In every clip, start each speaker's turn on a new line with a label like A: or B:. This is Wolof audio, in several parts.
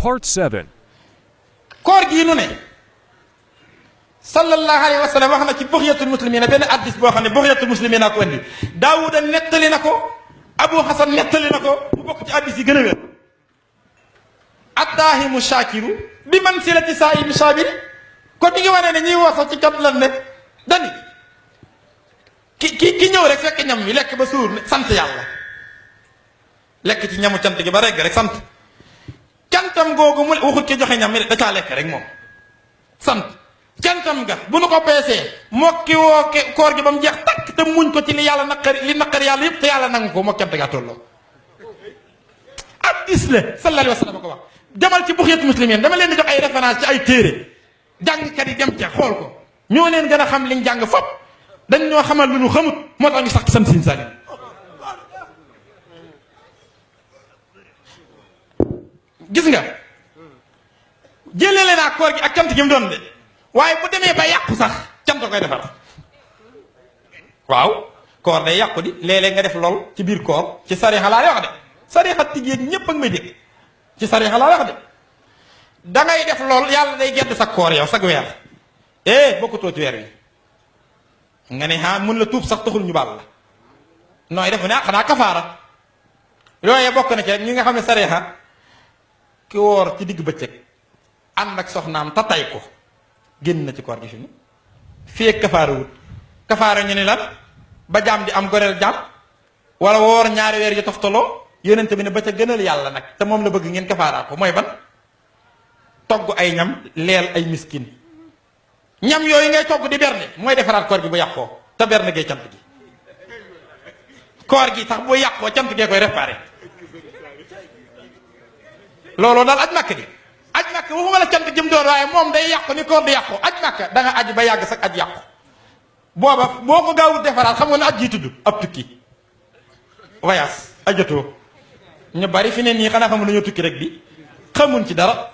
A: Part 7.
B: koor gii nu ne sallallahu alayhi wa sallam wax na ci bughyatul muslimina benn addis boo xam ne bughyatul muslimina ko andi Daawuda nettali na ko Abu Hasan nettali na ko mu bokk ci addis yi gën a wér attaahimu shakiru bi mansilati saa'imi sabiri kon mi ngi wane ne ñuy wax sax ci kat lan ne dani ki ñëw rek fekk ñam wi lekk ba suur sant yàlla lekk ci ñamu cant gi ba regg rek sant cantam googu mu waxut ki joxe ñam mi da caa lekk rek moom sant cantam ga bu nu ko peesee mokki woo koor gi ba mu jeex takk te muñ ko ci li yàlla naqari yàlla yëpp te yàlla nangu ko moo cant gaa tolloo addis la sallallahu alayhi wa sallam ko wax demal ci buxyat muslimin dama leen di jox ay référence ci ay téere jàngkat yi dem ca xool ko ñoo leen gën a xam liñ jàng fop dañ ñoo xamal lu ñu xamut moo tax ñu sax ci sant Sëriñ Saaliw gis nga jëlee naa koor gi ak cant gi mu doon de waaye bu demee ba yàqu sax cant koy defar waaw koor day yàqu di léeg-léeg nga def lool ci biir koor ci sariixa laa wax de sariixa tijjee ñépp ak may dégg ci sariixa laa wax de dangay def lool yàlla day gedd sa koor yow sag weer bokkutoo ci weer wi nga ne mun la tuub sax taxul ñu baal la nooy def ne xanaa kafaara yooyee bokk na ci rek ñi nga xam ne sariixa ki woor ci digg bëccëg ànd ak soxnaam ta tay ko génn na ci koor gi fi mu fii ak kafaara wut kafaara ñu ne lan ba jaam di am goreel jaam wala woor ñaari weer yu toftaloo yonent bi ne ba ca gënal yàlla nag te moom la bëgg ngeen kafaaraa ko mooy ban togg ay ñam leel ay miskin ñam yooyu ngay togg di berne mooy defaraat koor gi bu yàqoo te berne gee cant gi koor gi tax bu yàqoo cant gee koy réparé looloo daal aj màkk di aj màkk waxuma la cant jëm doon waaye moom day yàqu ni koor di yàqu aj màkk da nga aj ba yàgg sax aj yàqu booba boo ko gaawul defaraat xam nga ne aj ji tudd ab tukki voyage ajatoo ñu bari fi ne nii xanaa xamul dañoo tukki rek bi xamuñ ci dara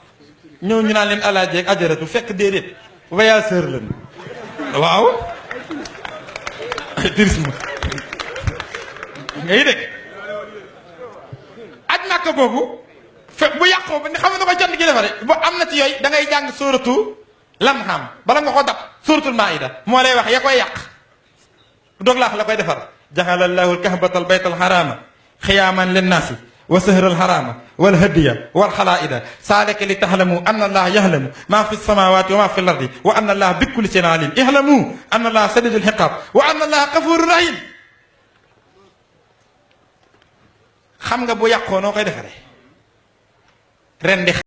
B: ñëw ñu naan leen alaaji ak ajaratu fekk déedéet voyageur lañu waaw tourisme ngay dégg aj màkk boobu bu yàqoo ba xam nga ko cant gi defare bu am na ci yooyu da ngay jàng sóoratu Lan'am bala nga ko dab sóoratul Maa'ida moo lay wax ya koy yàq doog laax la koy defar jaxala llaahu al-kahbata al-bayta al-haraama xiyaaman linnaasi wa sahra al-haraama wal hadiya wal xalaa'ida zaalika li ta'lamu anna allaha ya'lamu maa fi s-samaawaati wa maa fi l-ardi wa anna allaha bi kulli shay'in aliim i'lamu anna allaha shadiidul iqaab wa anna allaha gafuurun rahiim xam nga bu yàqoo noo koy defaree ren di